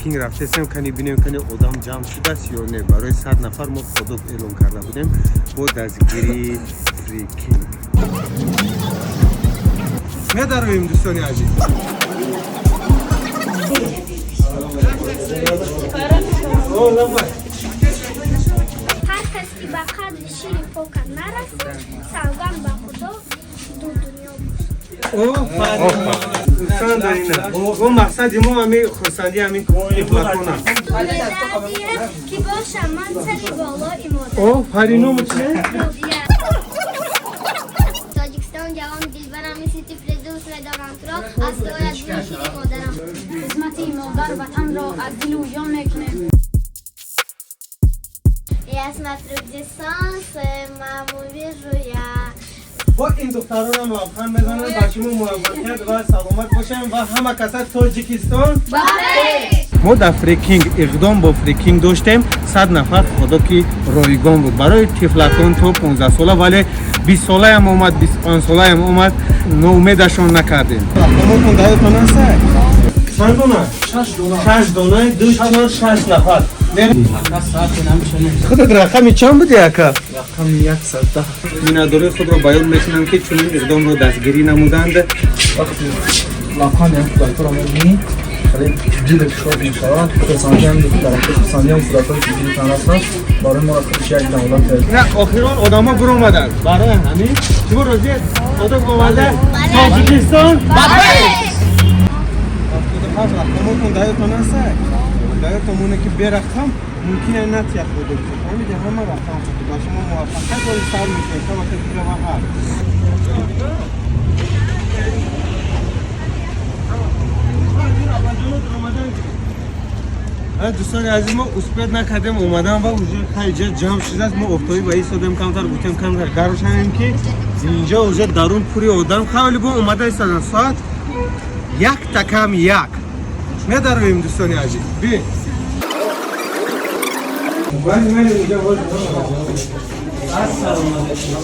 Фрикинг рафтесем, кани бинем, кани одам ҷамъ шудааст ё не. Барои 100 нафар мо ходок эълон карда будем бо дастгирии Фрикинг. Медароем, дӯстони азиз. Ҳар кас ки ба қадри шири покат нарасад, савганд ба Худо, ду дунё бошад. Хурсанд ина. О, мақсади мо ҳами хурсандӣ, ҳамин тифлакон аст. Умедардиҳад, ки бошам ман сари болои модар. О, фариному чи? Рубия. Тоҷикистон ҷавон дилбарам, мисли тифли дӯст медорам туро, аз туояд бӯи шири модарам. Хизмати модар ватанро аз дилу ҷон мекунем. Я смотрю, где солнце, маму вижу я. Бо ин духтаронам лабханд мезананд. Ба шумо муваффақият ва саломат бошем ва ҳама каса Тоҷикистон. Мо дар Фрикинг иқдом бо Фрикинг доштем, 100 нафар ходоки ройгон буд барои тифлакон то 15 сола, вале 20 солаям омад, 25 солаям омад, ноумедашон накардем. Рақамотон даётон аст? Чанд дона? Шаш дона, ду, чор, шаш нафар. Худат рақами чанд буди, ака? Рақами 110. Миннатдории худро баён мекунам, ки чунин иқдомро дастгирӣ намуданд. Вақти лабханди ҳам кӯдакҳоро мебинӣ, хеле дилат шод мешавад. Хурсандиам дар ҳақиқат, хурсандиам кӯдакҳое ки дилтан ҳастанд, барои мо худаш як давлат. На, охирон одамо биромаданд. Барои ҳамин шумо розиед? Одам омада. Тоҷикистон 77 рақамотон даётон аст? Даётон моне, ки берақам мумкин е натия худо. Фаҳмиди, ҳама рақам худ. Ба шумо муваффақият дори, сар мекунем. Камака дилава ҳаст. Дӯстони азиз, мо успеть накардем омадан ва уже хайҷа ҷамъ шудааст. Мо офтобӣ ба истодем, камтар гуфтем, камтар гарошанем, ки инҷо уже дарун пури одам хавли бо омада истодан. Соат 12:55 медароем, дӯстони азиз. Би вали вали инҷа боз. Ассалому алайкум.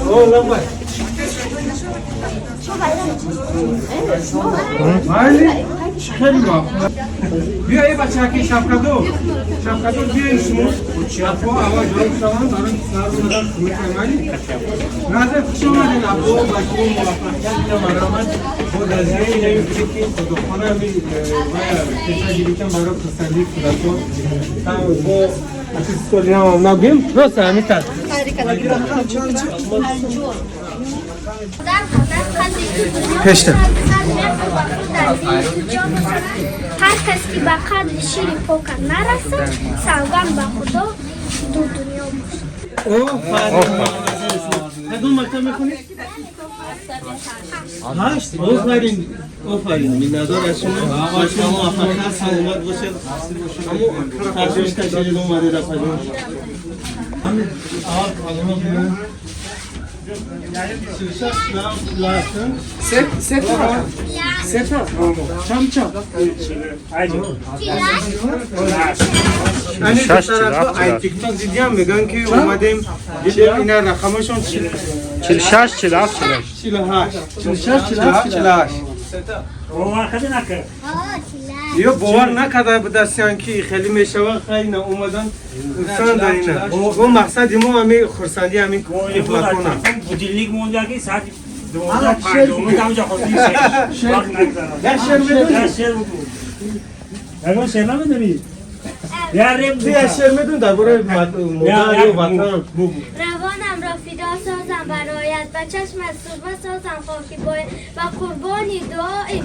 О, лабай. Майли? Хеле муваффақ. Биё, эй бачаки шапкадор. Шапкадор, биёин шумо. Апо аввал ҷавоб шаванд, барои сар омадан кӯмак майли. Назар, хуш омадед, апо, ба шумо муваффақият ина марҳамат. Бо дастгирии инаи фикри худохона ҳами ва пеша гирифтан барои хурсандии кӯдакон. Там бо соли ҳам нагӯем, просто ҳамин тар. Модар, модар, қадри ту дунё Пешта. бошад, сад мехӯр ба худ дар дили ту ҷо бошад. Ҳар кас ки ба қадри шири покат нарасад, савганд ба Худо, ду дунё бошад. Офарин. Кадом мактаб мехонӣ? Ҳашт. Офарин. Офарин. Миннатдор аз шумо. Ба шумо муваффақият, саломат бошед. Ҳамо ташвиш кашидед, омадед, апаҷон. Аввал калима бигӯем. 46, 47, Се та? Се та? Чанд чанд? Ани духтарако ай Тикток дидиам, мегӯянд, ки омадем, дидем, ина рақамашон 46, 47, 48. 48. 46, 47, 48. Ё бовар накарда будастиян, ки хеле мешава. Хайна омадан, хурсанд ина. О, мақсади мо ҳами хурсандӣ, ҳамин тифлакон аст. Будильник мондаги соати 12:59 тамҷа хостим. Вақт нагзарад. Як шеър медонӣ? Як шеър бугу. Ягон шеър намедонӣ? Я реп. Ту як шеър медонӣ дар бораи модар ё ватан? Бугу. Равонамро фидо созам барояд, ба чашмат сурма созам, хоки бояд, ба қурбони дуои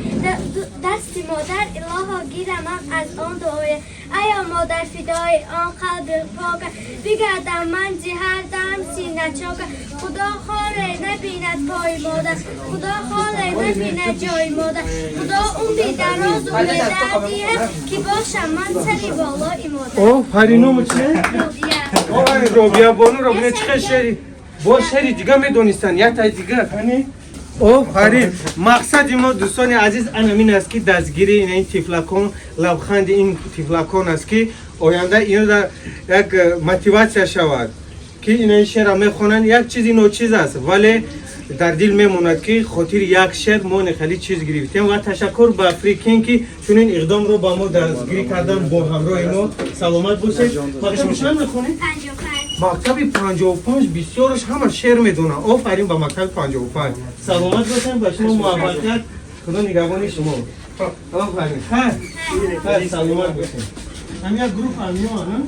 дасти модар, илоҳо, гирамам аз он дуоя. Аё модар, фидои он қалби пока бигардам ман зи ҳар дам синачока. Худо хоре набинад пои модар, Худо хоре набинад ҷои модар, Худо умри дарозу бедард диҳад, ки бошам ман сари болои модар. Офариному чи? Рубия. Офарин, Робия бону. Робия чӣ хел шеъри бо шеъри дига медонистанд, як тай дига кани. Офарин. Мақсади мо, дӯстони азиз, анамин аст, ки дастгирии ин тифлакон, лабханди ин тифлакон аст, ки оянда ино як мотиватсия шавад, ки ина ин шеъра мехонанд. Як чизи ночиз аст, вале Дар дил мемонад ки хотири як шеър мо нехали чиз гирифтем ва ташаккур ба Фрикинг ки чунин иқдомро ба мо дастгирӣ кардан бо ҳамроҳи мо. Саломат бошед. Мактаби чанд мехонед? 55. Мактаби 55 бисёраш ҳама шеър медонанд. Офарин ба мактаби 55. Саломат бошед, ба шумо муваффақият. Худо нигаҳбони шумо. Офарин. Хайр. Хайр, саломат бошед. Ҳамин як гурӯҳ ҳамиён, ҳа?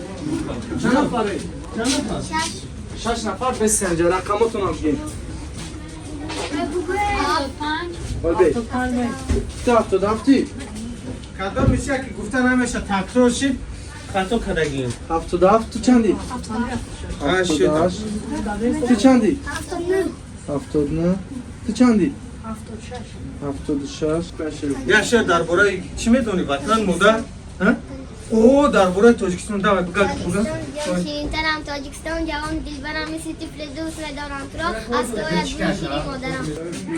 Чанд нафаре? Чанд нафар? Шаш нафар бесенҷа рақамотонам бигем. 5. Ту 77-ӣ? Кадом мисия ки гуфта намеша такрор шид, хато кардагием. 77 ту чанди? 78. Ту чанди? 79. Ту чанди? 76. Як шеър дар бораи чӣ медонӣ? Ватан, модар? Ҳа? О, дар бораи Тоҷикистон давай буга буга. Ҷон ширинтарам Тоҷикистон, ҷавон дилбарам, мисли тифли дӯст медорам туро, аз туояд бӯи шири модарам.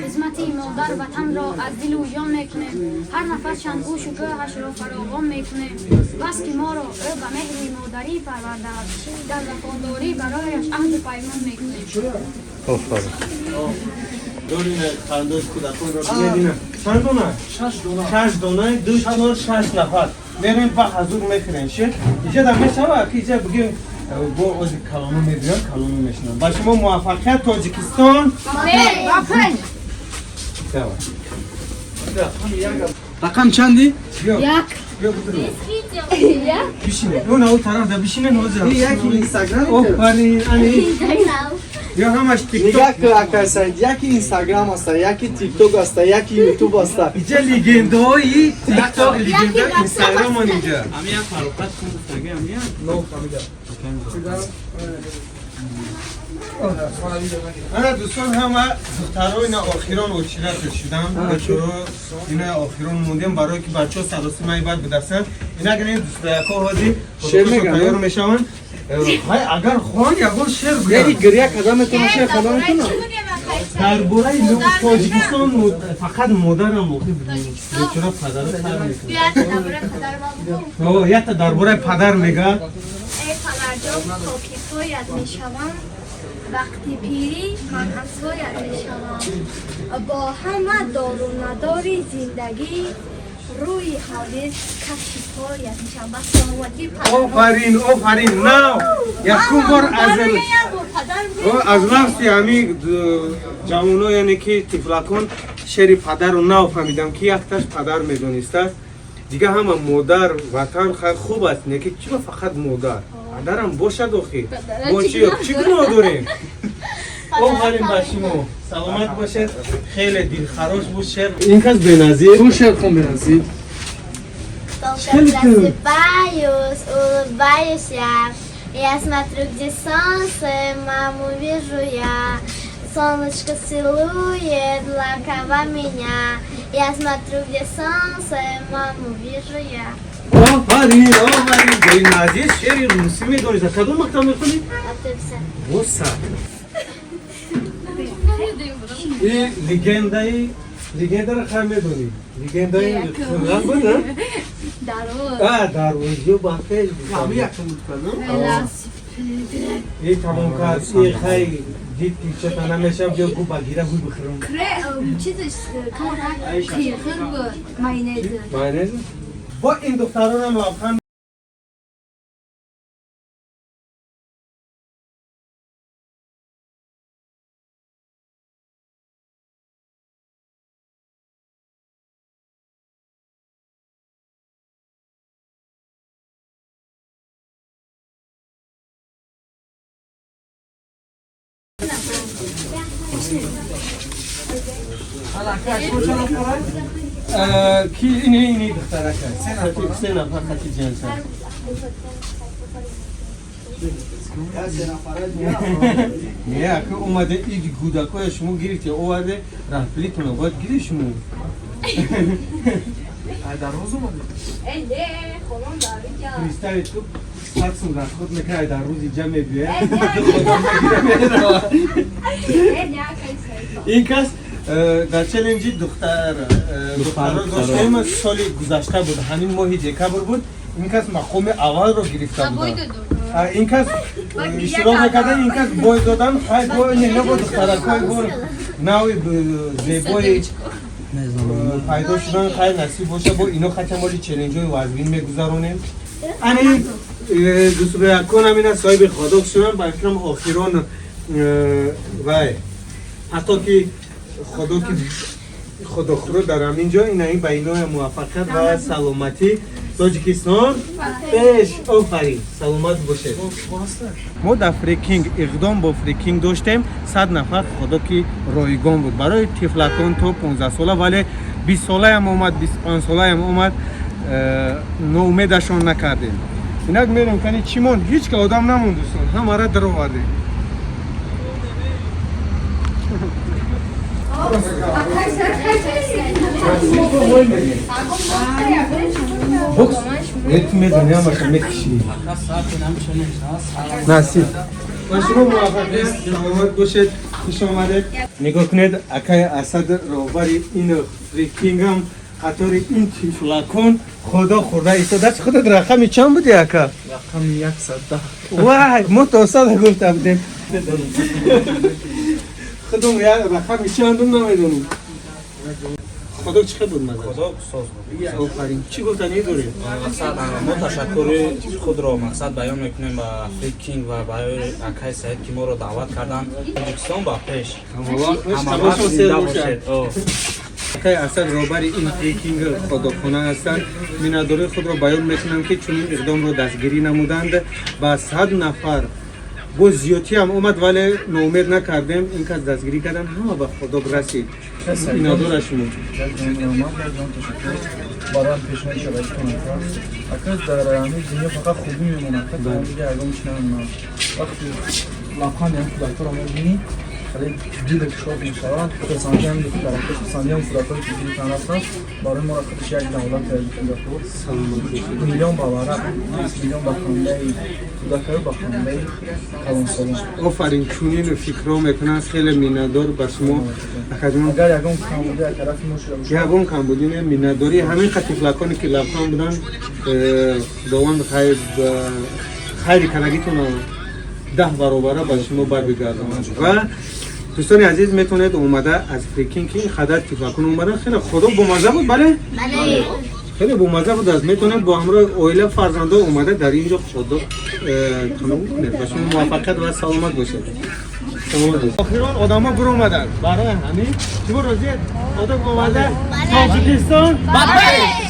Хизмати модар ватанро аз дилу ҷон мекунем. Ҳар нафас чанд гӯшу кӯҳашро фаровон мекунем. Бас ки моро ӯ ба меҳри модарӣ парвардааст, дар вафодорӣ барояш аҳду паймон мекунем. Офарин. Дорина хандои кӯдаконро бинед. Чанд дона? Шаш дона. Шаш дона, ду, чор, шаш нафар. Мерем ба ҳазур мехӯрем шир. Иҷа дар мешава ки иҷа бигем бо ози калону мебиён, калону мешинам. Ба шумо муваффақият, Тоҷикистон. Давай. Рақам чанди? Биё. Як. Биё будуру. Бишинед. Ӯ на тараф да бишинед ҳозир. Яки Инстаграм. Офарин, ани. Ё ҳамаш ТикТок. Нигоҳ кун акай Саид, яки Инстаграм аста, яки ТикТок аста, яки Ютуб аста. Иҷа легендаҳои ТикТок, легендаи Инстаграмон инҷа. Ана дӯстон, ҳама духтаро ина охирон очират шудам. Бечоро ина охирон мондем барое ки бачаҳо саросимаи бад бидастанд. Ина агар ин дӯстаяко ҳозир Шеър мегӯянд, тайёр мешаванд. Ҳай, агар хон ягон шеър Яки гӯянд. гиря карда метавона, шеър карда метавона? Дар бораи Тоҷикистон фақат модарам охи бечора падару сар мекунад. О, якта дар бораи падар мега. Эй падарҷон, хоки поят мешавам, вақти пирӣ ман ҳамсоят мешавам. Бо ҳама дору надори зиндагӣ рӯи ҳавлӣ кафши поят мешавам. Ба саломатӣ падарон. Офарин, офарин. Нав якум бор аз лафзи ҳамин ҷавоно, яъне ки тифлакон, шеъри падарро нав фаҳмидам ки якташ падар медонистааст. Дига ҳама модар, ватан хай хуб аст, не ки чиба фақат модар? Падарам бошад охи. Мо чӣ гуноҳ дорем? Офарин ба шумо. Саломат бошед. Хеле дилхарош буд шеър. Ин кас Беназир. Ту шеър хон, Беназир. Только просыпаюсь, улыбаюсь я. Я смотрю, где солнце, маму вижу я. Солнышко целует ласково меня. Я смотрю, где солнце, маму вижу я. Офарин, офарин. Беназир шеъри русӣ медонист. Кадом мактаб мехонӣ? Автобуса. Боса. И легендаи легендаро хай медонӣ. Легендаи хуррам буд, а? Дарвоз. А, дарвозиё ба пеш буд. Ҳами якум буд кардам. И тамом кард, и хай дид ки чата намешам, биё гу ба гира гуй бихӯрам. Чизаш қирқир буд. Майонез. Майонез? Бо ин духтаронам лабханд. Ки ини духтарака? Се нафар хати ҷанса. Не, ака омаде иди кӯдакоя шумо гирифте, оварде, раҳпилитона бояд гири шумо. Дар рӯз омадӣ? Представить ту 100 сум расход мекунад, дар рӯзи ҷа мебиёяд. Ин кас дар челленҷи духтаро доштем, соли гузашта буд, ҳамин моҳи декабр буд. Ин кас мақоми аввалро гирифта буд. Ин кас иштирок мекардан, ин кас бой додан, хай бой не, бо духтаракҳои бор. Нави зебои пайдо шудан, хайр насиб боша. Бо ино хачамоли челленҷҳои вазмин мегузаронем. Ани дусуякон ина соҳиби ходок шудам, ба фикрам охирон вай ҳатто ки ходоки ходохӯро дар ҳамин ҷо ина ин ба иноя муваффақият ва саломатӣ. Тоҷикистон пеш! Офарин, саломат бошед. Мо дар фрикинг иқдом бо фрикинг доштем, 100 нафар ходоки ройгон буд барои тифлакон то 15 сола, вале 20 солаям омад, 25 солаям омад, ноумедашон накардем. Инак мерем, кани чӣ монд? Ҳеҷ ка одам намонд, дӯстон, ҳамара даровардем. Бокс? Ту медонӣ, ҳамаша мекишӣ. Насиб. Ба шумо муваффақият, саломат бошед, хуш омадед. Нигоҳ кунед, акай Асад роҳбари ин фрикингам қатори ин тифлакон худо хӯрда истодааст. Худат рақами чанд буди, ака? Рақами 110. Вай, мо то сада гуфта будем. Худом як рақами чандум намедонем. Худо чӣ хел буд маза? Худо соз буд. Офарин. Чӣ гуфтанӣ доред? Мақсад, мо ташаккури худро мақсад баён мекунем ба Фрикинг ва барои акай Саид, ки моро даъват карданд. Тоҷикистон ба пеш! Ҳамавақт зинда бошед. Акай Асад роҳбари ин фрикинг ходокхона ҳастанд. Миннатдории худро баён мекунам, ки чунин иқдомро дастгирӣ намуданд. Ба 100 нафар боз зиёдтиам омад, вале ноумед накардем. Ин кас дастгирӣ кардан, ҳама ба ходок расид. Миннатдора шумо. Барои пешниҳоди шароитон, ака. Дар ҳамин дунё фақат хубӣ мемонад, дига ягон чи намемонад. Вақти лабханди ҳам кӯдакҳоро мебинӣ, хеле дилат шод мешавад, хурсандӣ ҳам кӯдакҳо, хурсандӣ ҳам кӯдакҳое ки дилтан рафтанд, барои мо худаш як давлат кӯдакҳо. Миллион ба варақ, миллион ба хандаи кӯдакҳо, ба хандаи калонсолон. Офарин, чунин фикрҳо мекунанд. Хеле миннатдор ба шумо, акаҷон. Агар ягон камбудӣ аз тарафи мо шуда бошад, ягон камбудӣ не. Миннатдорӣ ҳамин қа тифлаконе ки лабханд буданд, Худованд хайри кардагитона 10 баробара ба шумо барбигардонад. Ва дӯстони азиз, метавонед омада аз фрикинг, ки ин қадар тифлакон омадан, хеле худо бомазза буд, бале, хеле бомазза буд аст. Метавонед бо ҳамроҳи оила, фарзандо омада дар ин ҷо худо тамом кунед. Ба шумо муваффақият ва саломат бошед. Саломат бошед. Охирон одамо биромаданд. Барои ҳамин шумо розиед? Худо бомазза. Тоҷикистон ба пеш!